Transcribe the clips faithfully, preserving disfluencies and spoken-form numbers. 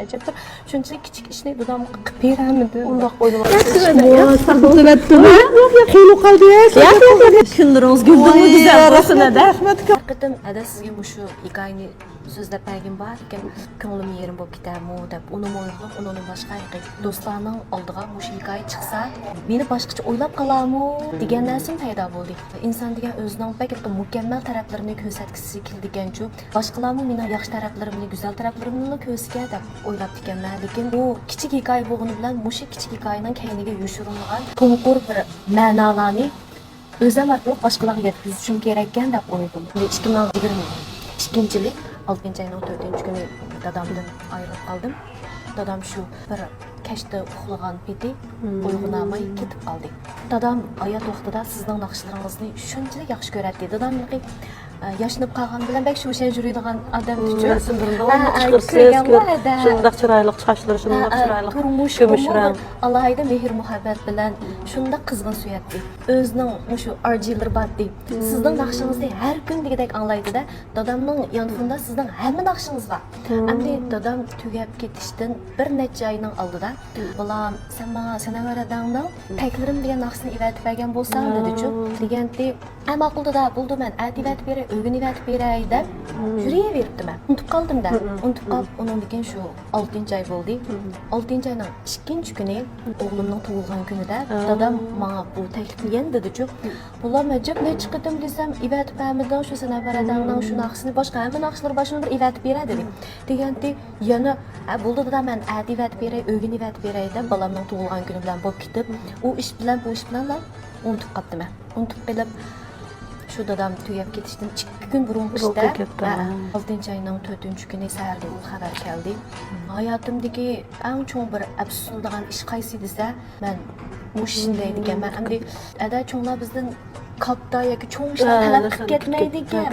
ئەجەبتۇر. شۇنچىلىك كىچىك ئىشنى دادامغا قىلىپ بېرەلمىدىم. ئۇنداق ئويلىماڭ. خېلى قالدى. كۈنلىرىڭىز گۈلدىنمۇ گۈزەل بولسۇن، ھەدە. ھەر قېتىم ھەدە سىزگە مۇشۇ ھېكايىنى سۆزلەپ بەرگىن بار ئىكەن، كۆڭلۈم يېرىم بولۇپ كېتەرمۇ دەپ، ئۇنىمۇ ئويلىدىم. ئۇنىڭدىن باشقا دوستلارنىڭ ئالدىغا مۇشۇ ھېكايە چىقسا، مېنى باشقىچە ئويلاپ قالارمۇ دېگەن نەرسىم پەيدا بولدى. ئىنسان دېگەن ئۆزىنىڭ بەك مۇكەممەل تەرەپلىرىنى كۆرسەتكۈسى كېلىدىكەنچۇ، باشقىلارمۇ مېنىڭ ياخشى تەرەپلىرىمنى، گۈزەل تەرەپلىرىمنىلا كۆرسىكە دەپ ئويلاپتىكەنمەن. لېكىن بۇ كىچىك ھېكايە بولغىنى بىلەن مۇشۇ كىچىك ھېكايىنىڭ كەينىگە يوشۇرۇنغان چوڭقۇر بىر مەنالارنى ئۆزۈم ئارقىلىق باشقىلارغا يەتكۈزۈشۈم كېرەككەن دەپ ئويلىدىم. ئىككى مىڭ يىگىرمە ئىككىنچى يىلى ئالتىنچى ئاينىڭ تۆتىنچى كۈنى دادامدىن ئايرىلىپ قالدىم. دادام شۇ بىر كەچتە ئۇخلىغان پېتى ئويغىنالماي كېتىپ قالدى. دادام ھايات ۋاقتىدا سىزنىڭ ناخشىلىرىڭىزنى شۇنچىلىك ياخشى كۆرەتتى. دادام ھېلىقى، ئە، ياشىنىپ قالغان بىلەن بەك شوشەن يۈرىدىغان ئادەم ئۈچۈن. ھە، ھە، كۆرگەنمۇ ھەدە. شۇنداق چىرايلىق چاچلىرى، شۇنداق چىرايلىق كۈمۈش رەڭ. ئالاھىدە مېھىر مۇھەببەت بىلەن شۇنداق قىزغىن سۆيەتتى. ئۆزىنىڭ مۇشۇ ئارجىلىرى بارتى. سىزنىڭ ناخشىڭىزنى ھەر كۈن دېگۈدەك ئاڭلايتتى-دە. دادامنىڭ يانفونىدا سىزنىڭ ھەممە ناخشىڭىز بار. ئەمدى دادام تۈگەپ كېتىشتىن بىر نەچچە ئاينىڭ ئالدىدا، بالام، سەن ماڭا سەنەۋەر ھەدەڭنىڭ تەكلىرىم دېگەن ناخشىسىنى ئېۋەتىپ بەرگەن بولساڭ، دېدىچۇ. دېگەنتى، ھە، ماقۇل دادا، بولدى، مەن ئەتە ئېۋەتىپ بېرەي، ئۆگۈن ئېۋەتىپ بېرەي دەپ يۈرۈۋېرىپتىمەن. ئۇنتۇپ قالدىم-دە. ئۇنتۇپ قاپ، ئۇنىڭدىن كېيىن شۇ ئالتىنچى ئاي بولدى. ئالتىنچى ئاينىڭ ئىككىنچى كۈنى ئوغلۇمنىڭ تۇغۇلغان كۈنىدە دادام ماڭا بۇ تەكلىپنى يەنە دېدىچۇ. بالام، ئەجەب نەچچە قېتىم دېسەم، ئېۋەتىپ بەرمىدىڭ، شۇ سەنەۋەر ھەدەڭنىڭ شۇ ناخشىسىنى، باشقا ھەممە ناخشىلىرى بار، شۇنى بىر ئېۋەتىپ بېرە، دېدى. دېگەنتى، يەنە، ھە، بولدى دادا، مەن ئەتە ئېۋەتىپ بېرەي، ئۆگۈن ئېۋەتىپ بېرەي دەپ بالامنىڭ تۇغۇلغان كۈنى بىلەن بولۇپ كېتىپ، ئۇ ئىش بىلەن، بۇ ئىش بىلەنلا ئۇنتۇپ قاپتىمەن. ئۇنتۇپ قېلىپ، شۇ دادام تۈگەپ كېتىشتىن ئىككى كۈن بۇرۇن ئىشتە، ھە، ئالتىنچى ئاينىڭ تۆتىنچى كۈنى سەھەردە ئۇ خەۋەر كەلدى. ھاياتىمدىكى ئەڭ چوڭ بىر ئەپسۇسلىنىدىغان ئىش قايسى دېسە، مەن مۇشۇ ئىشنى دەيدىكەنمەن. ئەمدى ئەدە چوڭلار بىزدىن كاتتا ياكى چوڭ ئىشلارنى تەلەپ قىلىپ كەتمەيدىكەن.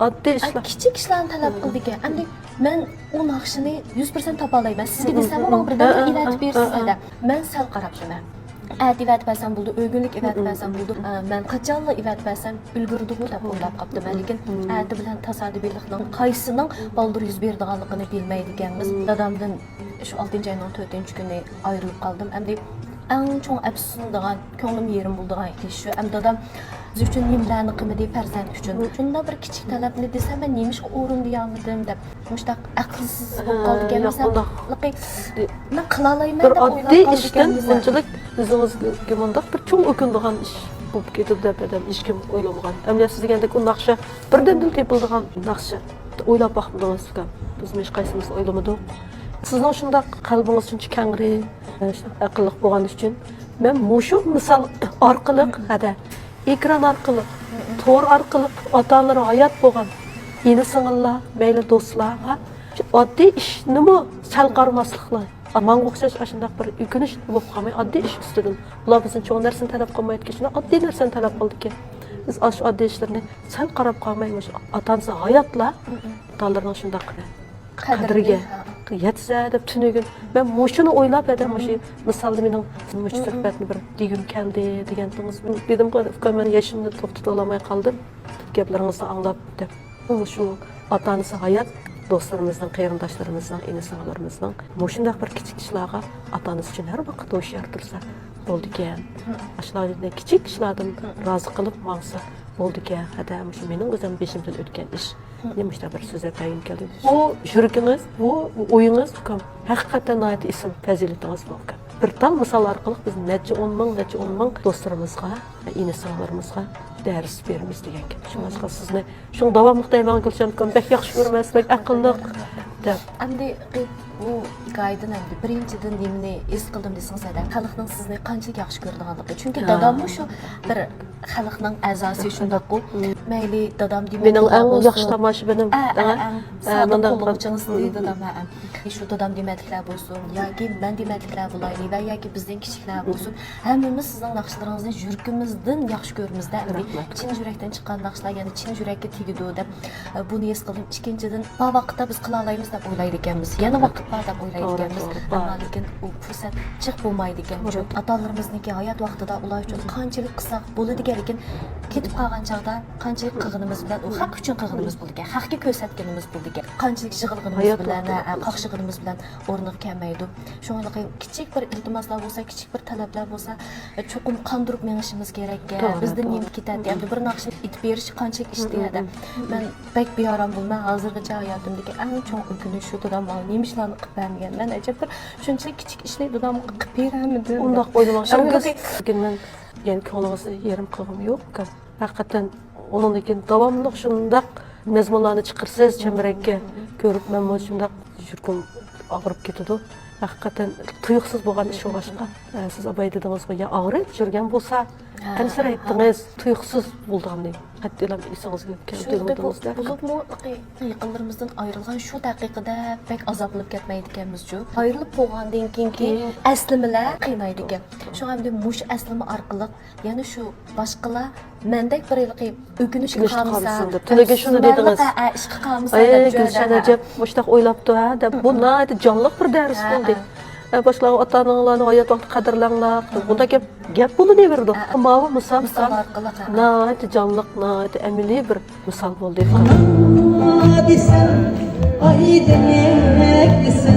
ئاددىي ئىشلار. كىچىك ئىشلارنى تەلەپ قىلىدىكەن. ئەمدى مەن ئۇ ناخشىنى يۈز پىرسەنت تاپالايمەن. سىزگە دېسەممۇ ماڭا بىردەمدىن ئېۋەتىپ بېرىسىز دە. مەن سەل قاراپتىمەن. ئەتە ئېۋەتىپ بەرسەم بولىدۇ، ئۆگۈنلۈك ئېۋەتىپ بەرسەم بولىدۇ. ئە، مەن قاچانلا ئېۋەتىپ بەرسەم ئۆلگۈرىدىغۇ دەپ ئويلاپ قاپتىمەن. لېكىن ئەتە بىلەن تاسادىپىيلىقنىڭ قايسىنىڭ بالدۇر يۈز بېرىدىغانلىقىنى بىلمەيدىكەنمىز. دادامدىن شۇ ئالتىنچى ئاينىڭ تۆتىنچى كۈنى ئايرىلىپ قالدىم. ئەمدى ئەڭ چوڭ ئەپسۇسلىنىدىغان، كۆڭلۈم يېرىم بولىدىغان ئىش شۇ. ئەمدى دادام بىز ئۈچۈن نېمىلەرنى قىلمىدى، پەرزەنت ئۈچۈن. شۇنداق بىر كىچىك تەلەپنى دېسە، مەن نېمىشقا ئورۇندىيالمىدىم دەپ مۇشۇنداق ئەقىلسىز بولۇپ قالىدىكەنمىز. مەن قىلالايمەن دەپ ئويلاپ قالىدىكەنمىز. بىر ئاددىي ئىشتىن بۇنچىلىك ئۆزىڭىزگە مۇنداق بىر چوڭ ئۆكۈنىدىغان ئىش بولۇپ كېتىدۇ دەپ ئادەم ھېچكىم ئويلىمىغان. ئەمدى سىز دېگەندەك ئۇ ناخشا بىردەمدىن تېپىلىدىغان ناخشا. ئويلاپ باقمىدىڭىز ئۇكام. بىزمۇ ھېچقايسىمىز ئويلىمىدۇق. سىزنىڭ شۇنداق قەلبىڭىز شۇنچە كەڭرى، ئەقىللىق بولغان ئۈچۈن مەن مۇشۇ مىسال ئارقىلىق، ھەدە، ئېكران ئارقىلىق، تور ئارقىلىق ئاتا-ئانىلىرى ھايات بولغان ئىنى-سىڭىللار، مەيلى دوستلارغا ئاددىي ئىشنىمۇ سەل قارىماسلىقلا، ماڭا ئوخشاش ئاشۇنداق بىر ئۆكۈنۈش بولۇپ قالماي، ئاددىي ئىش ئۈستىدىن ئۇلار بىزدىن چوڭ نەرسىنى تەلەپ قىلمايدىكەن، شۇنداق ئاددىي نەرسىنى تەلەپ قىلىدىكەن. بىز ئاشۇ ئاددىي ئىشلىرىنى سەل قاراپ قالماي، مۇشۇ ئاتا-ئانىسى ھاياتلا، ئاتا-ئانىلىرىنىڭ شۇنداق قەدرىگە يەتسە دەپ تۈنۈگۈن مەن مۇشۇنى ئويلاپ، ھەدە مۇشۇ مىسالدا مېنىڭ مۇشۇ سۆھبەتنى بىر دېگۈم كەلدى دېگەنتىڭىز. دېدىمغۇ، ئۇكام، مەن يېشىمنى توختىتالماي قالدىم. گەپلىرىڭىزنى ئاڭلاپ دەپ. شۇ ئاتا-ئانىسى ھايات دوستلىرىمىزنىڭ، قېرىنداشلىرىمىزنىڭ، ئىنى-سىڭىللىرىمىزنىڭ مۇشۇنداق بىر كىچىك ئىشلارغا ئاتا-ئانىسى ئۈچۈن ھەر ۋاقىت ھوشيار تۇرسا بولىدىكەن. ئاشۇلارنى كىچىك ئىشلاردىن رازى قىلىپ ماڭسا بولىدىكەن. ھەدە مۇشۇ مېنىڭ ئۆزۈم بېشىمدىن ئۆتكەن ئىش. مۇشۇنداق بىر سۆزلەپ بەرگۈم كەلدى. بۇ يۈرىكىڭىز، بۇ ئويىڭىز، ئۇكام، ھەقىقەتەن ناھايىتى ئېسىل پەزىلىتىڭىز بۇ، ئۇكام. بىر تال مىسال ئارقىلىق بىز نەچچە ئون مىڭ، نەچچە ئون مىڭ دوستلىرىمىزغا، ئىنى-سىڭىللىرىمىزغا دەرس بېرىمىز دېگەن گەپ. شۇڭلاشقا سىزنى شۇڭا داۋاملىق دەيمەن، گۈلشەن ئۇكام، بەك ياخشى كۆرىمەن، بەك ئەقىللىق دەپ. ئەمدى بۇ ھېكايىدىن ئەمدى بىرىنچىدىن نېمىنى ھېس قىلدىم دېسىڭىز، ھەدە، خەلقنىڭ سىزنى قانچىلىك ياخشى كۆرىدىغانلىقى. چۈنكى داداممۇ شۇ بىر خەلقنىڭ ئەزاسى، شۇنداققۇ. مەيلى دادام دېمەكلىكلەر بولسۇن. مېنىڭ ئەڭ ياخشى تاماشىبىنىم. ئە، ئە، ئەڭ سادىق قوللىغۇچىڭىز دېدى دادام. ھە، ئە. شۇ دادام دېمەكلىكلەر بولسۇن ياكى مەن دېمەكلىكلەر بولايلى ۋە ياكى بىزدىن كىچىكلەر بولسۇن، ھەممىمىز سىزنىڭ ناخشىلىرىڭىزنى يۈرىكىمىزدىن ياخشى كۆرىمىز-دە. ئەمدى چىن يۈرەكتىن چىققان ناخشىلار، يەنى چىن يۈرەككە تېگىدۇ دەپ، ئە، بۇنى ھېس قىلدىم. ئىككىنچىدىن، بار ۋاقىتتا بىز قىلالايمىز دەپ ئويلايدىكەنمىز، يەنە ۋاقىت بار دەپ ئويلايدىكەنمىز. ئەمما لېكىن ئۇ پۇرسەت جىق بولمايدىكەن. ئاتا-ئانىلىرىمىزنىڭكى ھايات ۋاقتىدا ئۇلار ئۈچۈن قانچىلىك قىلساق بولىدىكەن، لېكىن كېتىپ قالغان چاغدا قانچىلىك قىلغىنىمىز بىلەن، ئۇ خەق ئۈچۈن قىلغىنىمىز بولىدىكەن، خەقكە كۆرسەتكىنىمىز بولىدىكەن، قانچىلىك يىغلىغىنىمىز بىلەن، ھە، قاقشىغىنىمىز بىلەن ئورنىغا كەلمەيدۇ. شۇڭا كىچىك بىر ئىلتىماسلار بولسا، كىچىك بىر تەلەپلەر بولسا، چوقۇم قاندۇرۇپ مېڭىشىمىز كېرەككەن. بىزدىن نېمە كېتەتتى؟ ئەمدى بىر ناخشىنى ئېيتىپ بېرىشكە قانچىلىك ئىشتىيە دەپ. مەن بەك بىئارام بولىمەن. ھازىرغىچە ھاياتىمدىكى ئەڭ چوڭ ئۆكۈنۈش شۇ، دادام ماڭا نېمە ئىشلارنى قىلىپ بەرمىگەن. مەن ئەجەب بىر شۇنچىلىك كىچىك ئىشنى دادامغا قىلىپ بېرەلمىدىم. ئۇنداق ئويلىماڭ. شۇڭا بىز، بۈگۈن مەن، يەنى كۆڭلىڭىزنى يېرىم قىلغۇم يوق، ئۇكام. ھەقىقەتەن ئۇنىڭدىن كېيىن داۋاملىق شۇنداق مەزمۇنلارنى چىقىرىسىز چەمبىرەككە. كۆرۈپ مەنمۇ شۇنداق يۈرىكىم ئاغرىپ كېتىدۇ. ھەقىقەتەن تۇيۇقسىز بولغان ئىش بولغاچقا. ئە، سىز ئاباي دېدىڭىزغۇ، يا ئاغرىپ يۈرگەن بولسا، ھە، ئەنسىرەيتتىڭىز، تۇيۇقسىز بولىدىغاننى قەتئىيلا ئېسىڭىزگە كەلتۈرمىدىڭىز. بولۇپمۇ يېقىنلىرىمىزدىن ئايرىلغان شۇ دەقىقىدە بەك ئازابلىنىپ كەتمەيدىكەنمىزچۇ. ئايرىلىپ بولغاندىن كېيىنكى ئەسلىمىلەر قىينايدىكەن. شۇڭا ئەمدى مۇشۇ ئەسلىمە ئارقىلىق يەنە شۇ باشقىلار مەندەك بىر ھېلىقى ئۆكۈنۈشكە قالمىسا، تۈنۈگۈن شۇنى دېدىڭىز. ئە، ئىشقا قالمىسا، ئەي، گۈلشەن ئەجەب مۇشۇنداق ئويلاپتۇ، ھە، دەپ. بۇ ناھايىتى جانلىق بىر دەرس بولدى. ئە، باشقىلارغا، ئاتا-ئاناڭلارنى ھايات ۋاقتى قەدىرلەڭلار، بۇنداق گەپ، گەپ بولۇنۇۋېرىدۇ. ماۋۇ مىسال، مىسال ئارقىلىق، ناھايىتى جانلىق، ناھايىتى ئەمەلىي بىر مىسال بولدى. ئانا دېسەم، ئايدىنلىق دېسەم.